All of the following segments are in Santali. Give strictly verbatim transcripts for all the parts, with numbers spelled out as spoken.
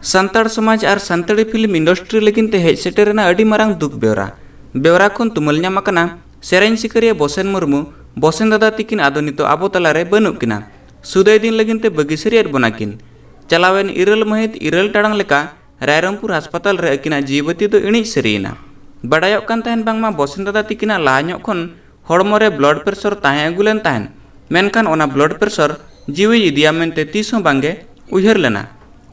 ᱥᱟᱱᱛᱟᱲ ᱥᱚᱢᱟᱡᱽ ᱟᱨ ᱥᱟᱱᱛᱟᱲᱤ ᱯᱷᱤᱞᱢ ᱤᱱᱰᱟᱥᱴᱨᱤ ᱞᱟᱹᱜᱤᱫ ᱛᱮ ᱦᱮᱡ ᱥᱮᱴᱮᱨ ᱮᱱᱟ ᱟᱹᱰᱤ ᱢᱟᱨᱟᱝ ᱫᱩᱠ ᱵᱮᱣᱨᱟ᱾ ᱵᱮᱣᱨᱟ ᱠᱷᱚᱱ ᱛᱩᱢᱟᱹᱞ ᱧᱟᱢ ᱟᱠᱟᱱᱟ, ᱥᱮᱨᱮᱧ ᱥᱤᱠᱟᱹᱨᱤᱭᱟᱹ ᱵᱚᱥᱮᱱ ᱢᱩᱨᱢᱩ, ᱵᱚᱥᱮᱱ ᱫᱟᱫᱟ ᱛᱤᱠᱤᱱ ᱟᱫᱚ ᱱᱤᱛᱚᱜ ᱟᱵᱚ ᱛᱟᱞᱟᱨᱮ ᱵᱟᱹᱱᱩᱜ ᱠᱤᱱᱟ᱾ ᱥᱩᱫᱟᱹᱭ ᱫᱤᱱ ᱞᱟᱹᱜᱤᱫ ᱛᱮ ᱵᱟᱹᱜᱤ ᱥᱟᱹᱨᱤᱭᱟᱫ ᱵᱚᱱᱟ ᱠᱤᱱ᱾ ᱪᱟᱞᱟᱣᱮᱱ ᱤᱨᱟᱹᱞ ᱢᱟᱹᱦᱤᱛ ᱤᱨᱟᱹᱞ ᱴᱟᱲᱟᱝ ᱞᱮᱠᱟ ᱨᱟᱭᱨᱚᱝᱯᱩᱨ ᱦᱟᱥᱯᱟᱛᱟᱞ ᱨᱮ ᱟᱹᱠᱤᱱᱟᱜ ᱡᱤᱣᱤ ᱵᱟᱹᱛᱤ ᱫᱚ ᱤᱬᱤᱡ ᱥᱟᱹᱨᱤᱭᱮᱱᱟ᱾ ᱵᱟᱰᱟᱭᱚᱜ ᱠᱟᱱ ᱛᱟᱦᱮᱱ ᱵᱟᱝᱢᱟ ᱵᱚᱥᱮᱱ ᱫᱟᱫᱟ ᱛᱤᱠᱤᱱᱟᱜ ᱞᱟᱦᱟ ᱧᱚᱜ ᱠᱷᱚᱱ ᱦᱚᱲᱢᱚ ᱨᱮ ᱵᱞᱟᱰ ᱯᱨᱮᱥᱚᱨ ᱛᱟᱦᱮᱸ ᱟᱹᱜᱩ ᱞᱮᱱ ᱛᱟᱦᱮᱸᱫ, ᱢᱮᱱᱠᱷᱟᱱ ᱚᱱᱟ ᱵᱞᱟᱰ ᱯᱨᱮᱥᱚᱨ ᱡᱤᱣᱤ ᱤᱫᱤᱭᱟ ᱢᱮᱱᱛᱮ ᱛᱤᱥ ᱦᱚᱸ ᱵᱟᱝᱜᱮ ᱩᱭᱦᱟᱹᱨ ᱞᱮᱱᱟ᱾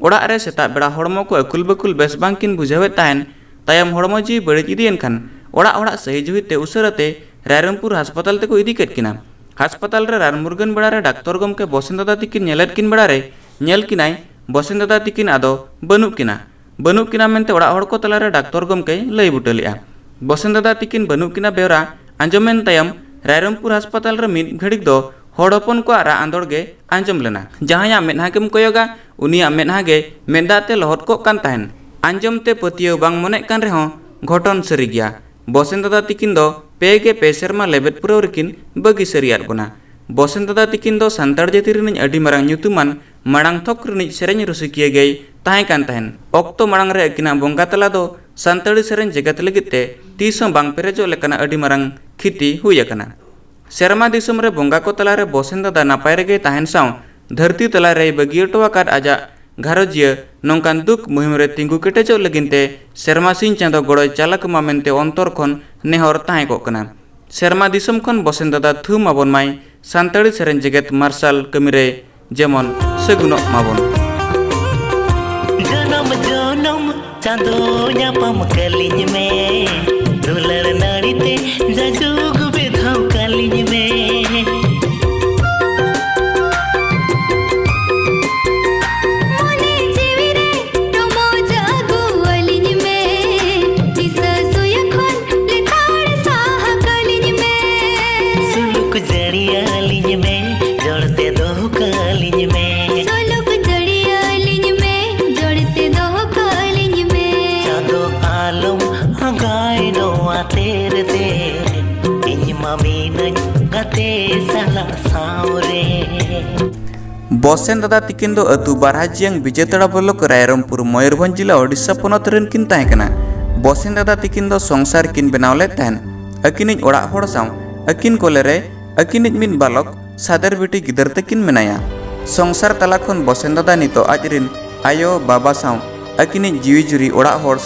ᱚᱲᱟᱜ ᱨᱮ ᱥᱮᱛᱟᱜ ᱵᱮᱲᱟ ᱦᱚᱲᱢᱚ ᱠᱚ ᱟᱹᱠᱩᱞ ᱵᱟᱹᱠᱩᱞ ᱵᱮᱥ ᱵᱟᱝ ᱠᱤᱱ ᱵᱩᱡᱷᱟᱹᱣᱮᱫ ᱛᱟᱦᱮᱸᱫ᱾ ᱛᱟᱭᱚᱢ ᱦᱚᱲᱢᱚ ᱡᱤᱣᱤ ᱵᱟᱹᱲᱤᱡ ᱤᱫᱤᱭᱮᱱ ᱠᱷᱟᱱ ᱚᱲᱟᱜ ᱦᱚᱲᱟᱜ ᱥᱟᱹᱦᱤ ᱡᱩᱦᱤ ᱛᱮ ᱩᱥᱟᱹᱨᱟ ᱛᱮ ᱨᱟᱭᱨᱚᱝᱯᱩᱨ ᱦᱟᱥᱯᱟᱛᱟᱞ ᱛᱮᱠᱚ ᱤᱫᱤ ᱠᱮᱫ ᱠᱤᱱᱟ᱾ ᱦᱟᱥᱯᱟᱛᱟᱞ ᱨᱮ ᱨᱟᱱ ᱢᱩᱨᱜᱟᱹᱱ ᱵᱮᱲᱟ ᱨᱮ ᱰᱟᱠᱛᱚᱨ ᱜᱚᱢᱠᱮ ᱵᱚᱥᱮᱱ ᱫᱟᱫᱟ ᱛᱤᱠᱤᱱ ᱧᱮᱞᱮᱫ ᱠᱤᱱ ᱵᱮᱲᱟ ᱨᱮ ᱧᱮᱞ ᱠᱤᱱᱟᱭ ᱵᱚᱥᱮᱱ ᱫᱟᱫᱟ ᱛᱤᱠᱤᱱ ᱟᱫᱚ ᱵᱟᱹᱱᱩᱜ ᱠᱤᱱᱟ᱾ ᱵᱟᱹᱱᱩᱜ ᱠᱤᱱᱟ ᱢᱮᱱᱛᱮ ᱚᱲᱟᱜ ᱦᱚᱲ ᱠᱚ ᱛᱟᱞᱟᱨᱮ ᱰᱟᱠᱛᱚᱨ ᱜᱚᱢᱠᱮᱭ ᱞᱟᱹᱭ ᱵᱩᱴᱟᱹ ᱞᱮᱫᱼᱟ᱾ ᱵᱚᱥᱮᱱ ᱫᱟᱫᱟ ᱛᱤᱠᱤᱱ ᱵᱟᱹᱱᱩᱜ ᱠᱤᱱᱟ ᱵᱮᱣᱨᱟ ᱟᱸᱡᱚᱢᱮᱱ ᱛᱟᱭᱚᱢ ᱨᱟᱭᱨᱚᱝᱯᱩᱨ ᱦᱟᱥᱯᱟᱛᱟᱞ ᱨᱮ ᱢᱤᱫ ᱜᱷᱟᱹᱲᱤᱠ ᱫᱚ ᱦᱚᱲ ᱦᱚᱯᱚᱱ ᱠᱚᱣᱟᱜ ᱨᱟᱜ ᱟᱸᱫᱳᱲ ᱜᱮ ᱟᱸᱡᱚᱢ ᱞᱮᱱᱟ᱾ ᱡᱟᱦᱟᱸᱭᱟᱜ ᱢᱮᱫᱦᱟ ᱜᱮᱢ ᱠᱚᱭᱚᱜᱟ, ᱩᱱᱤᱭᱟᱜ ᱢᱮᱫᱦᱟ ᱜᱮ ᱢᱮᱫ ᱫᱟᱜ ᱛᱮ ᱞᱚᱦᱚᱫ ᱠᱚᱜ ᱠᱟᱱ ᱛᱟᱦᱮᱱ᱾ ᱟᱸᱡᱚᱢ ᱛᱮ ᱯᱟᱹᱛᱭᱟᱹᱣ ᱵᱟᱝ ᱢᱚᱱᱮᱜ ᱠᱟᱱ ᱨᱮᱦᱚᱸ ᱜᱷᱚᱴᱚᱱ ᱥᱟᱹᱨᱤ ᱜᱮᱭᱟ᱾ ᱵᱚᱥᱮᱱ ᱫᱟᱫᱟ ᱛᱤᱠᱤᱱ ᱫᱚ ᱯᱮ ᱜᱮ ᱯᱮ ᱥᱮᱨᱢᱟ ᱞᱮᱵᱮᱫ ᱯᱩᱨᱟᱹᱣ ᱨᱮᱠᱤᱱ ᱵᱟᱹᱜᱤ ᱥᱟᱹᱨᱤᱭᱟᱫ ᱵᱚᱱᱟ᱾ ᱵᱚᱥᱮᱱ ᱫᱟᱫᱟ ᱛᱤᱠᱤᱱ ᱫᱚ ᱥᱟᱱᱛᱟᱲ ᱡᱟᱹᱛᱤ ᱨᱤᱱᱤᱡ ᱟᱹᱰᱤ ᱢᱟᱨᱟᱝ ᱧᱩᱛᱩᱢᱟᱱ ᱢᱟᱲᱟᱝ ᱛᱷᱚᱠ ᱨᱤᱱᱤᱡ ᱥᱮᱨᱮᱧ ᱨᱩᱥᱤᱠᱤᱭᱟᱹ ᱜᱮᱭ ᱛᱟᱦᱮᱸ ᱠᱟᱱ ᱛᱟᱦᱮᱸᱱ᱾ ᱚᱠᱛᱚ ᱢᱟᱲᱟᱝ ᱨᱮ ᱟᱹᱠᱤᱱᱟᱜ ᱵᱚᱸᱜᱟ ᱛᱟᱞᱟ ᱫᱚ ᱥᱟᱱᱛᱟᱲᱤ ᱥᱮᱨᱮᱧ ᱡᱮᱜᱮᱛ ᱞᱟᱹᱜᱤᱫ ᱛᱮ ᱛᱤᱥ ᱦᱚᱸ ᱵᱟᱝ ᱯᱮᱨᱮᱡᱚᱜ ᱞᱮᱠᱟᱱᱟᱜ ᱟᱹᱰᱤ ᱢᱟᱨᱟᱝ ᱠᱷᱤᱛᱤ ᱦᱩᱭ ᱟᱠᱟᱱᱟ᱾ ᱥᱮᱨᱢᱟ ᱫᱤᱥᱚᱢ ᱨᱮ ᱵᱚᱸᱜᱟ ᱠᱚ ᱛᱟᱞᱟᱨᱮ ᱵᱚᱥᱮᱱ ᱫᱟᱫᱟ ᱱᱟᱯᱟᱭ ᱨᱮᱜᱮᱭ ᱛᱟᱦᱮᱱ ᱥᱟᱶ ᱫᱷᱟᱹᱨᱛᱤ ᱛᱟᱞᱟᱨᱮᱭ ᱵᱟᱹᱜᱤ ᱦᱚᱴᱚ ᱟᱠᱟᱫ ᱟᱡᱟᱜ ᱜᱷᱟᱨᱚᱸᱡᱤᱭᱟᱹ ᱱᱚᱝᱠᱟᱱ ᱫᱩᱠ ᱢᱩᱦᱤᱢ ᱨᱮ ᱛᱤᱸᱜᱩ ᱠᱮᱴᱮᱡᱚᱜ ᱞᱟᱹᱜᱤᱫ ᱛᱮ ᱥᱮᱨᱢᱟ ᱥᱤᱧ ᱪᱟᱸᱫᱚ ᱜᱚᱲᱚᱭ ᱪᱟᱞ ᱟᱠᱚᱢᱟ ᱢᱮᱱᱛᱮ ᱚᱱᱛᱚᱨ ᱠᱷᱚᱱ ᱱᱮᱦᱚᱨ ᱛᱟᱦᱮᱸ ᱠᱚᱜ ᱠᱟᱱᱟ᱾ ᱥᱮᱨᱢᱟ ᱫᱤᱥᱚᱢ ᱠᱷᱚᱱ ᱵᱚᱥᱮᱱ ᱫᱟᱫᱟ ᱛᱷᱩᱢ ᱟᱵᱚᱱ ᱢᱟᱭ, ᱥᱟᱱᱛᱟᱲᱤ ᱥᱮᱨᱮᱧ ᱡᱮᱜᱮᱛ ᱢᱟᱨᱥᱟᱞ ᱠᱟᱹᱢᱤ ᱨᱮ ᱡᱮᱢᱚᱱ ᱥᱟᱹᱜᱩᱱᱚᱜ ᱢᱟᱵᱚᱱ᱾ ᱡᱚᱱᱚᱢ ᱡᱚᱱᱚᱢ ᱪᱟᱸᱫᱚ ᱧᱟᱯᱟᱢ ᱠᱟᱹᱞᱤᱧ ᱢᱮ, ᱫᱩᱞᱟᱹᱲ ᱱᱟᱹᱲᱤ ᱛᱮ ᱡᱟᱡᱩᱜ ᱵᱮᱫᱷᱟᱣ ᱠᱟᱹᱞᱤᱧ ᱢᱮ᱾ ᱢᱚᱱᱮ ᱡᱤᱣᱤ ᱨᱮ ᱨᱚᱢᱚᱡᱽ ᱟᱹᱜᱩ ᱟᱹᱞᱤᱧ ᱢᱮ, ᱫᱤᱥᱟᱹ ᱥᱩᱭᱟᱹ ᱠᱷᱚᱱ ᱞᱮᱛᱟᱲ ᱥᱟᱦᱟ ᱠᱟᱹᱞᱤᱧ ᱢᱮ᱾ ᱥᱩᱞᱩᱠ ᱡᱟᱹᱲᱤ ᱟᱹᱞᱤᱧ ᱢᱮ, ᱡᱚᱲ ᱛᱮ ᱫᱚᱦᱚ ᱠᱟᱹᱞᱤᱧ ᱢᱮ᱾ ᱥᱩᱞᱩᱠ ᱡᱟᱹᱲᱤ ᱟᱹᱞᱤᱧ ᱢᱮ, ᱡᱚᱲ ᱛᱮ ᱫᱚᱦᱚ ᱠᱟᱹᱞᱤᱧ ᱢᱮ᱾ ᱪᱟᱸᱫᱚ ᱟᱞᱚᱢ ᱟᱸᱜᱟᱭ ᱱᱚᱣᱟ ᱛᱮᱨ ᱛᱮ᱾ ᱵᱚᱥᱮᱱ ᱫᱟᱫᱟ ᱛᱤᱠᱤᱱ ᱫᱚ ᱟᱹᱛᱩ ᱵᱟᱨᱦᱟᱡᱤᱭᱟᱝ ᱵᱤᱡᱮᱛᱟᱲᱟ ᱵᱞᱚᱠ, ᱨᱟᱭᱨᱚᱝᱯᱩᱨ, ᱢᱚᱭᱩᱨᱵᱷᱚᱸᱡᱽ ᱡᱤᱞᱟ, ᱳᱰᱤᱥᱟ ᱯᱚᱱᱚᱛ ᱨᱮᱱ ᱠᱤᱱ ᱛᱟᱦᱮᱸ ᱠᱟᱱᱟ᱾ ᱵᱚᱥᱮᱱ ᱫᱟᱫᱟ ᱛᱤᱠᱤᱱ ᱫᱚ ᱥᱚᱝᱥᱟᱨ ᱠᱤᱱ ᱵᱮᱱᱟᱣ ᱞᱮᱫ ᱛᱟᱦᱮᱸᱱ᱾ ᱟᱹᱠᱤᱱᱤᱡ ᱚᱲᱟᱜ ᱦᱚᱲ ᱥᱟᱶ ᱟᱹᱠᱤᱱ ᱠᱚᱞᱮ ᱨᱮ ᱟᱹᱠᱤᱱᱤᱡ ᱢᱤᱫ ᱵᱟᱞᱚᱠ ᱥᱟᱫᱮᱨ ᱵᱤᱴᱤ ᱜᱤᱫᱟᱹᱨ ᱛᱟᱹᱠᱤᱱ ᱢᱮᱱᱟᱭᱟ᱾ ᱥᱚᱝᱥᱟᱨ ᱛᱟᱞᱟ ᱠᱷᱚᱱ ᱵᱚᱥᱮᱱ ᱫᱟᱫᱟ ᱱᱤᱛᱚᱜ ᱟᱡ ᱨᱤᱱ ᱟᱭᱳ, ᱵᱟᱵᱟ ᱥᱟᱶ ᱟᱹᱠᱤᱱᱤᱡ ᱡᱤᱣᱤ ᱡᱩᱨᱤ ᱚᱲᱟᱜ ᱦᱚᱲ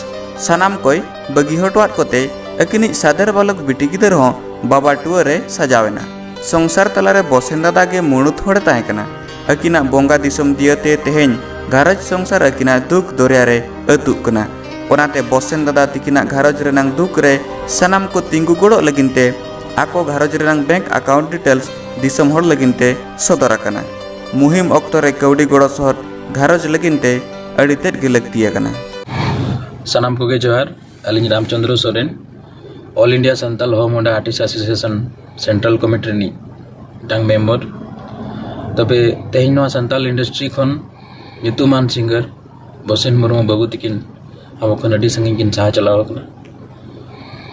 ᱥᱟᱱᱟᱢ ᱠᱚᱭ ᱵᱟᱹᱜᱤ ᱦᱚᱴᱚᱣᱟᱫ ᱠᱚᱛᱮ ᱟᱹᱠᱤᱱᱤᱡ ᱥᱟᱫᱮᱨ ᱵᱟᱞᱚᱠ ᱵᱤᱴᱤ ᱜᱤᱫᱟᱹᱨ ᱦᱚᱸ ᱵᱟᱵᱟ ᱴᱩᱣᱟᱹ ᱨᱮ ᱥᱟᱡᱟᱣ ᱮᱱᱟ᱾ ᱥᱚᱝᱥᱟᱨ ᱛᱟᱞᱟᱨᱮ ᱵᱚᱥᱮᱱ ᱫᱟᱫᱟ ᱜᱮ ᱢᱩᱬᱩᱛ ᱦᱚᱲᱮ ᱛᱟᱦᱮᱸ ᱠᱟᱱᱟ᱾ ᱟᱹᱠᱤᱱᱟᱜ ᱵᱚᱸᱜᱟ ᱫᱤᱥᱚᱢ ᱫᱤᱭᱟᱹᱛᱮ ᱛᱮᱦᱮᱧ ᱜᱷᱟᱨᱚᱸᱡᱽ ᱥᱚᱝᱥᱟᱨ ᱟᱹᱠᱤᱱᱟᱜ ᱫᱩᱠ ᱫᱚᱨᱭᱟ ᱨᱮ ᱟᱹᱛᱩᱜ ᱠᱟᱱᱟ᱾ ᱚᱱᱟᱛᱮ ᱵᱚᱥᱮᱱ ᱫᱟᱫᱟ ᱛᱤᱠᱤᱱᱟᱜ ᱜᱷᱟᱨᱚᱸᱡᱽ ᱨᱮᱱᱟᱝ ᱫᱩᱠ ᱨᱮ ᱥᱟᱱᱟᱢ ᱠᱚ ᱛᱤᱸᱜᱩ ᱜᱚᱲᱚᱜ ᱞᱟᱹᱜᱤᱫ ᱛᱮ ᱟᱠᱚ ᱜᱷᱟᱨᱚᱸᱡᱽ ᱨᱮᱱᱟᱝ ᱵᱮᱝᱠ ᱟᱠᱟᱣᱩᱱᱴ ᱰᱤᱴᱮᱞᱥ ᱫᱤᱥᱚᱢ ᱦᱚᱲ ᱞᱟᱹᱜᱤᱫ ᱛᱮ ᱥᱚᱫᱚᱨ ᱟᱠᱟᱱᱟ᱾ ᱢᱩᱦᱤᱢ ᱚᱠᱛᱚ ᱨᱮ ᱠᱟᱹᱣᱰᱤ ᱜᱚᱲᱚ ᱥᱚᱦᱚᱫ ᱜᱷᱟᱨᱚᱸᱡᱽ ᱞᱟᱹᱜᱤᱫ ᱛᱮ ᱟᱹᱰᱤ ᱛᱮᱫ ᱜᱮ ᱞᱟᱹᱠᱛᱤ ᱟᱠᱟᱱᱟ᱾ ᱥᱟᱱᱟᱢ ᱠᱚᱜᱮ ᱡᱚᱦᱟᱨ᱾ ᱟᱹᱞᱤᱧ Ramchandra Soren, all India Santal home and artist association central committee ᱨᱤᱱᱤᱡ ᱢᱤᱫᱴᱟᱝ ᱢᱮᱢᱵᱚᱨ᱾ ᱛᱚᱵᱮ ᱛᱮᱦᱮᱧ ᱱᱚᱣᱟ ᱥᱟᱱᱛᱟᱞ ᱤᱱᱰᱟᱥᱴᱨᱤ ᱠᱷᱚᱱ ᱧᱩᱛᱩᱢᱟᱱ ᱥᱤᱝᱜᱟᱨ ᱵᱚᱥᱮᱱ ᱢᱩᱨᱢᱩ ᱵᱟᱹᱵᱩ ᱛᱤᱠᱤᱱ ᱟᱵᱚ ᱠᱷᱚᱱ ᱟᱹᱰᱤ ᱥᱟᱺᱜᱤᱧ ᱠᱤᱱ ᱥᱟᱦᱟ ᱪᱟᱞᱟᱣ ᱟᱠᱟᱱᱟ᱾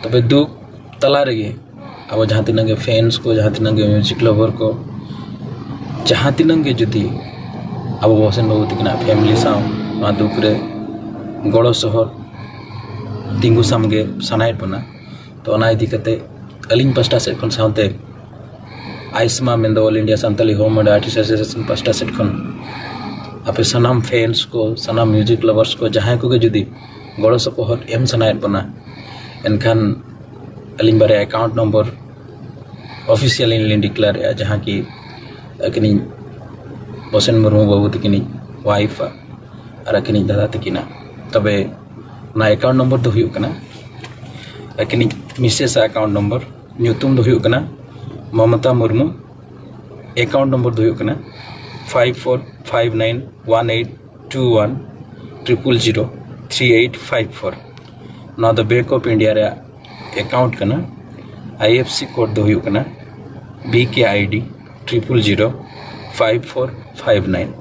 ᱛᱚᱵᱮ ᱫᱩᱠ ᱛᱟᱞᱟ ᱨᱮᱜᱮ ᱟᱵᱚ ᱡᱟᱦᱟᱸ ᱛᱤᱱᱟᱹᱜ ᱜᱮ ᱯᱷᱮᱱᱥ ᱠᱚ, ᱡᱟᱦᱟᱸ ᱛᱤᱱᱟᱹᱜ ᱜᱮ ᱢᱤᱣᱡᱤᱠ ᱞᱟᱵᱷᱟᱨ ᱠᱚ, ᱡᱟᱦᱟᱸ ᱛᱤᱱᱟᱹᱜ ᱜᱮ ᱡᱩᱫᱤ ᱟᱵᱚ ᱵᱚᱥᱮᱱ ᱵᱟᱹᱵᱩ ᱛᱤᱠᱤᱱᱟᱜ ᱯᱷᱮᱢᱤᱞᱤ ᱥᱟᱶ ᱱᱚᱣᱟ ᱫᱩᱠ ᱨᱮ ᱜᱚᱲᱚ ᱥᱚᱦᱚᱫ ᱛᱤᱸᱜᱩ ᱥᱟᱢᱜᱮ ᱥᱟᱱᱟᱭᱮᱫ ᱵᱚᱱᱟ, ᱛᱚ ᱚᱱᱟ ᱤᱫᱤ ᱠᱟᱛᱮ ᱟᱹᱞᱤᱧ ᱯᱟᱥᱴᱟ ᱥᱮᱫ ᱠᱷᱚᱱ ᱥᱟᱶᱛᱮ ᱟᱭᱥᱢᱟ ᱢᱮᱱᱫᱚ all India Santali home and artist association ᱯᱟᱥᱴᱟ ᱥᱮᱫ ᱠᱷᱚᱱ ᱟᱯᱮ ᱥᱟᱱᱟᱢ ᱯᱷᱮᱱᱥ ᱠᱚ, ᱥᱟᱱᱟᱢ ᱢᱤᱣᱡᱤᱠ ᱞᱟᱵᱷᱟᱨᱥ ᱠᱚ, ᱡᱟᱦᱟᱸᱭ ᱠᱚᱜᱮ ᱡᱩᱫᱤ ᱜᱚᱲᱚ ᱥᱚᱯᱚᱦᱚᱫ ᱮᱢ ᱥᱟᱱᱟᱭᱮᱫ ᱵᱚᱱᱟ, ᱮᱱᱠᱷᱟᱱ ᱟᱹᱞᱤᱧ ᱵᱟᱨᱭᱟ ᱮᱠᱟᱣᱩᱱᱴ ᱱᱚᱢᱵᱚᱨ ᱚᱯᱷᱤᱥᱤᱭᱟᱞ ᱞᱤᱧ ᱰᱤᱠᱞᱮᱭᱟᱨᱮᱜᱼᱟ, ᱡᱟᱦᱟᱸ ᱠᱤ ᱟᱹᱠᱤᱱᱤᱡ ᱵᱚᱥᱮᱱ ᱢᱩᱨᱢᱩ ᱵᱟᱹᱵᱩ ᱛᱟᱹᱠᱤᱱᱤᱡ ᱣᱟᱭᱤᱯᱷ ᱟᱨ ᱟᱹᱠᱤᱱᱤᱡ ᱫᱟᱫᱟ ᱛᱟᱹᱠᱤᱱᱟᱜ᱾ ᱛᱚᱵᱮ ᱚᱱᱟ ᱮᱠᱟᱣᱩᱱᱴ ᱱᱚᱢᱵᱚᱨ ᱫᱚ ᱦᱩᱭᱩᱜ ᱠᱟᱱᱟ, ᱟᱹᱠᱤᱱᱤᱡ ᱢᱤᱥᱮᱥ ᱟᱜ ᱮᱠᱟᱣᱩᱱᱴ ᱱᱚᱢᱵᱚᱨ, ᱧᱩᱛᱩᱢ ᱫᱚ ᱦᱩᱭᱩᱜ ᱠᱟᱱᱟ ᱢᱚᱢᱚᱛᱟ ᱢᱩᱨᱢᱩ, ᱮᱠᱟᱣᱩᱱᱴ ᱱᱚᱢᱵᱚᱨ ᱫᱚ ᱦᱩᱭᱩᱜ ᱠᱟᱱᱟ five four five nine one eight two one triple zero three eight five four᱾ ᱱᱚᱣᱟ ᱫᱚ ᱵᱮᱝᱠ ᱚᱯᱷ ᱤᱱᱰᱤᱭᱟ ᱨᱮᱭᱟᱜ ᱮᱠᱟᱣᱩᱱᱴ ᱠᱟᱱᱟ᱾ ᱟᱭ ᱮᱯᱷ ᱥᱤ ᱠᱳᱰ ᱫᱚ ᱦᱩᱭᱩᱜ ᱠᱟᱱᱟ B K I D triple zero five four five nine᱾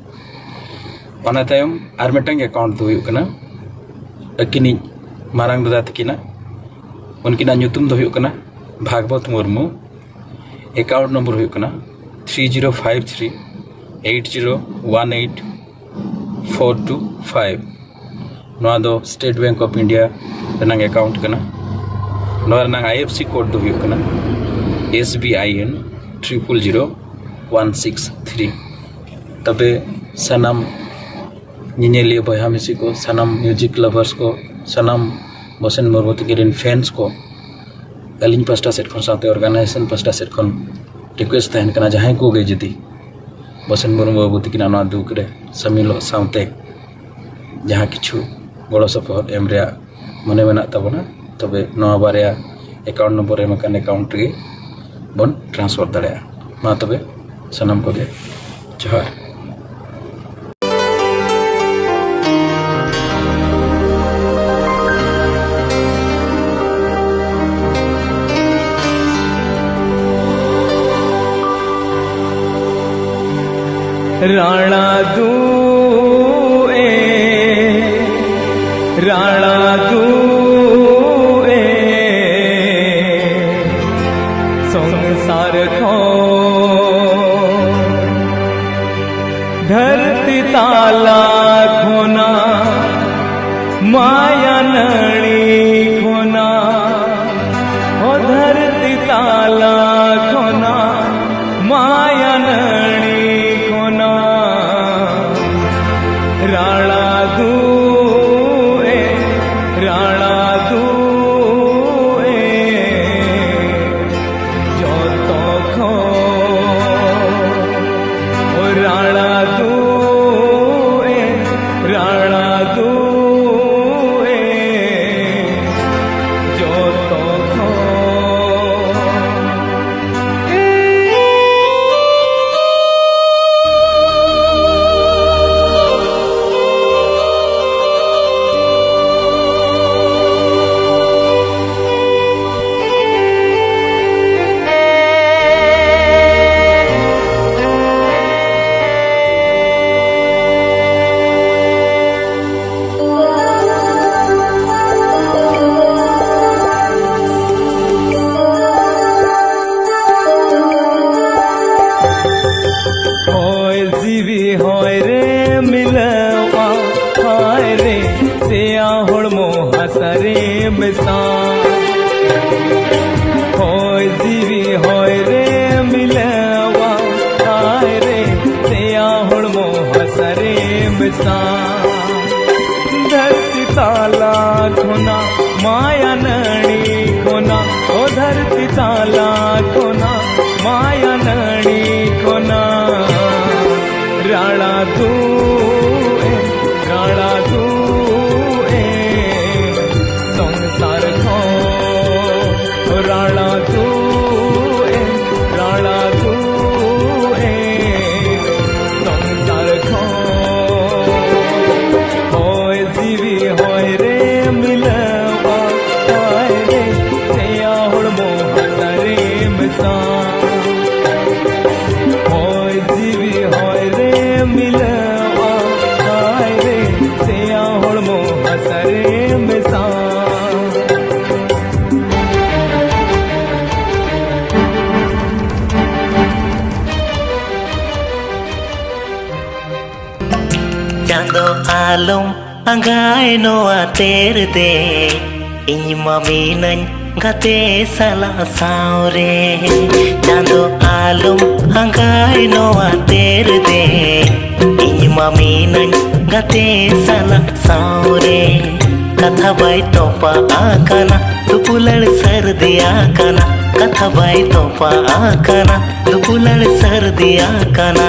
ᱚᱱᱟ ᱛᱟᱭᱚᱢ ᱟᱨ ᱢᱤᱫᱴᱟᱝ ᱮᱠᱟᱣᱩᱱᱴ ᱫᱚ ᱦᱩᱭᱩᱜ ᱠᱟᱱᱟ ᱟᱹᱠᱤᱱᱤᱡ ᱢᱟᱨᱟᱝ ᱫᱟᱫᱟ ᱛᱟᱹᱠᱤᱱᱟᱜ, ᱩᱱᱠᱤᱱᱟᱜ ᱧᱩᱛᱩᱢ ᱫᱚ ᱦᱩᱭᱩᱜ ᱠᱟᱱᱟ ᱵᱷᱟᱜᱽᱵᱚᱛ ᱢᱩᱨᱢᱩ, ᱮᱠᱟᱣᱩᱱᱴ ᱱᱚᱢᱵᱚᱨ ᱦᱩᱭᱩᱜ ᱠᱟᱱᱟ three zero five three eight zero one eight four two five. ᱱᱚᱣᱟ ᱫᱚ State Bank of India ᱨᱮᱱᱟᱜ ᱮᱠᱟᱣᱩᱱᱴ ᱠᱟᱱᱟ᱾ ᱱᱚᱣᱟ ᱨᱮᱱᱟᱜ I F C ᱠᱳᱰ ᱫᱚ ᱦᱩᱭᱩᱜ ᱠᱟᱱᱟ S B I N triple zero one six three᱾ ᱛᱚᱵᱮ ᱥᱟᱱᱟᱢ ᱧᱮᱧᱮᱞᱤᱭᱟᱹ ᱵᱚᱭᱦᱟ ᱢᱤᱥᱤ ᱠᱚ, ᱥᱟᱱᱟᱢ ᱢᱤᱣᱡᱤᱠ ᱞᱟᱵᱷᱟᱨᱥ ᱠᱚ, ᱥᱟᱱᱟᱢ ᱵᱚᱥᱮᱱ ᱢᱩᱨᱢᱩ ᱛᱟᱹᱠᱤᱱ ᱨᱮᱱ ᱯᱷᱮᱱᱥ ᱠᱚ, ᱟᱹᱞᱤᱧ ᱯᱟᱥᱴᱟ ᱥᱮᱫ ᱠᱷᱚᱱ ᱥᱟᱶᱛᱮ ᱚᱨᱜᱟᱱᱟᱭᱡᱮᱥᱚᱱ ᱯᱟᱥᱴᱟ ᱥᱮᱫ ᱠᱷᱚᱱ ᱨᱤᱠᱩᱭᱮᱥᱴ ᱛᱟᱦᱮᱱ ᱠᱟᱱᱟ, ᱡᱟᱦᱟᱸᱭ ᱠᱚᱜᱮ ᱡᱩᱫᱤ ᱵᱚᱥᱮᱱ ᱢᱩᱨᱢᱩ ᱵᱟᱹᱵᱩ ᱛᱟᱹᱠᱤᱱᱟᱜ ᱱᱚᱣᱟ ᱫᱩᱠ ᱨᱮ ᱥᱟᱹᱢᱤᱞᱚᱜ ᱥᱟᱶᱛᱮ ᱡᱟᱦᱟᱸ ᱠᱤᱪᱷᱩ ᱜᱚᱲᱚ ᱥᱚᱯᱚᱦᱚᱫ ᱮᱢ ᱨᱮᱭᱟᱜ ᱢᱚᱱᱮ ᱢᱮᱱᱟᱜ ᱛᱟᱵᱚᱱᱟ, ᱛᱚᱵᱮ ᱱᱚᱣᱟ ᱵᱟᱨᱭᱟ ᱮᱠᱟᱣᱩᱱᱴ ᱱᱚᱢᱵᱚᱨ ᱮᱢ ᱟᱠᱟᱱ ᱮᱠᱟᱣᱩᱱᱴ ᱨᱮᱜᱮ ᱵᱚᱱ ᱴᱨᱟᱱᱥᱯᱷᱟᱨ ᱫᱟᱲᱮᱭᱟᱜᱼᱟ᱾ ᱢᱟ ᱛᱚᱵᱮ ᱥᱟᱱᱟᱢ ᱠᱚᱜᱮ ᱡᱚᱦᱟᱨ᱾ ᱨᱟᱲᱟ ᱫᱩ ᱮ, ᱨᱟᱲᱟ ᱫᱩ ᱮ, ᱥᱚᱝᱥᱟᱨ ᱠᱷᱚᱱ ᱫᱷᱟᱹᱨᱛᱤ ᱛᱟᱞᱟ ᱠᱷᱚᱱᱟᱜ ᱢᱟᱭᱟ ᱱᱟᱹᱲᱤ ᱠᱷᱚᱱᱟᱜ, ᱚ ᱫᱷᱟᱹᱨᱛᱤ ᱛᱟᱞᱟ ᱠᱷᱚᱱᱟᱜ ᱢᱟᱭᱟ ᱱᱟᱹᱲᱤ ᱠᱷᱚᱱᱟᱜ ᱨᱟᱲᱟ ᱫᱩ ᱮ, ᱨᱟᱲᱟ ᱫᱩ ᱮ, ᱡᱚᱛᱚ ᱠᱷᱚᱱ ᱨᱟᱲᱟ ᱫᱩ ᱮ, ᱨᱟᱲᱟ ᱫᱩ ᱮ, ᱡᱚᱛᱚ ᱠᱷᱚᱱ ᱥᱟᱨᱮ ᱢᱮᱥᱟ᱾ ᱦᱚᱭ ᱡᱤᱣᱤ ᱦᱚᱭ ᱨᱮ ᱢᱤᱞᱟᱹᱣᱟ, ᱦᱟᱭ ᱨᱮ ᱥᱮᱭᱟ ᱦᱚᱲᱢᱚ ᱦᱟᱥᱟ ᱨᱮ ᱢᱮᱥᱟ᱾ ᱫᱷᱟᱹᱨᱛᱤ ᱛᱟᱞᱟ ᱠᱷᱚᱱᱟᱜ ᱢᱟᱭᱟ ᱱᱟᱹᱲᱤ ᱠᱷᱚᱱᱟᱜ, ᱚ ᱫᱷᱟᱹᱨᱛᱤ ᱛᱟᱞᱟ ᱠᱷᱚᱱᱟᱜ ᱢᱟᱭᱟ ᱱᱟᱹᱲᱤ ᱠᱷᱚᱱᱟᱜ ᱨᱟᱲᱟ ᱫᱩ ᱮ, ᱨᱟᱲᱟ ᱫᱩ ᱮ, ᱥᱚᱝᱥᱟᱨ ᱠᱷᱚᱱ ᱨᱟᱲᱟ ᱫᱩ ᱮ, ᱨᱟᱲᱟ ᱫᱩ ᱮ, ᱥᱚᱝᱥᱟᱨ ᱠᱷᱚᱱ᱾ ᱦᱚᱭ ᱡᱤᱣᱤ ᱦᱚᱭ ᱨᱮ ᱢᱤᱞᱟᱹᱣᱟ, ᱦᱟᱭ ᱨᱮ ᱥᱮᱭᱟ ᱦᱚᱲᱢᱚ ᱦᱟᱥᱟ ᱨᱮ ᱢᱮᱥᱟ᱾ ᱦᱚᱭ ᱡᱤᱣᱤ ᱦᱚᱭ ᱨᱮ ᱢᱤᱞᱟᱹᱣᱟ, ᱦᱟᱭ ᱨᱮ ᱥᱮᱭᱟ ᱦᱚᱲᱢᱚ ᱦᱟᱥᱟ ᱨᱮ ᱢᱮᱥᱟ᱾ ᱪᱟᱸᱫᱚ ᱟᱞᱚᱢ ᱟᱸᱜᱟᱭ ᱱᱚᱣᱟ ᱛᱮᱨ ᱫᱮ, ᱤᱧ ᱢᱟ ᱢᱤᱱᱟᱹᱧ ᱜᱟᱛᱮ ᱥᱟᱞᱟᱜ ᱥᱟᱶᱨᱮ᱾ ᱪᱟᱸᱫᱚ ᱟᱞᱚᱢ ᱟᱸᱜᱟᱭ ᱱᱚᱣᱟ ᱛᱮᱨ ᱫᱮ, ᱤᱧ ᱢᱟ ᱢᱤᱱᱟᱹᱧ ᱜᱟᱛᱮ ᱥᱟᱞᱟᱜ ᱥᱟᱶᱨᱮ᱾ ᱠᱟᱛᱷᱟ ᱵᱟᱭ ᱛᱚᱯᱟ ᱟᱠᱟᱱᱟ, ᱫᱩᱯᱩᱞᱟᱹᱲ ᱥᱟᱹᱨᱫᱤ ᱟᱠᱟᱱᱟ᱾ ᱠᱟᱛᱷᱟ ᱵᱟᱭ ᱛᱚᱯᱟ ᱟᱠᱟᱱᱟ, ᱫᱩᱯᱩᱞᱟᱹᱲ ᱥᱟᱹᱨᱫᱤ ᱟᱠᱟᱱᱟ᱾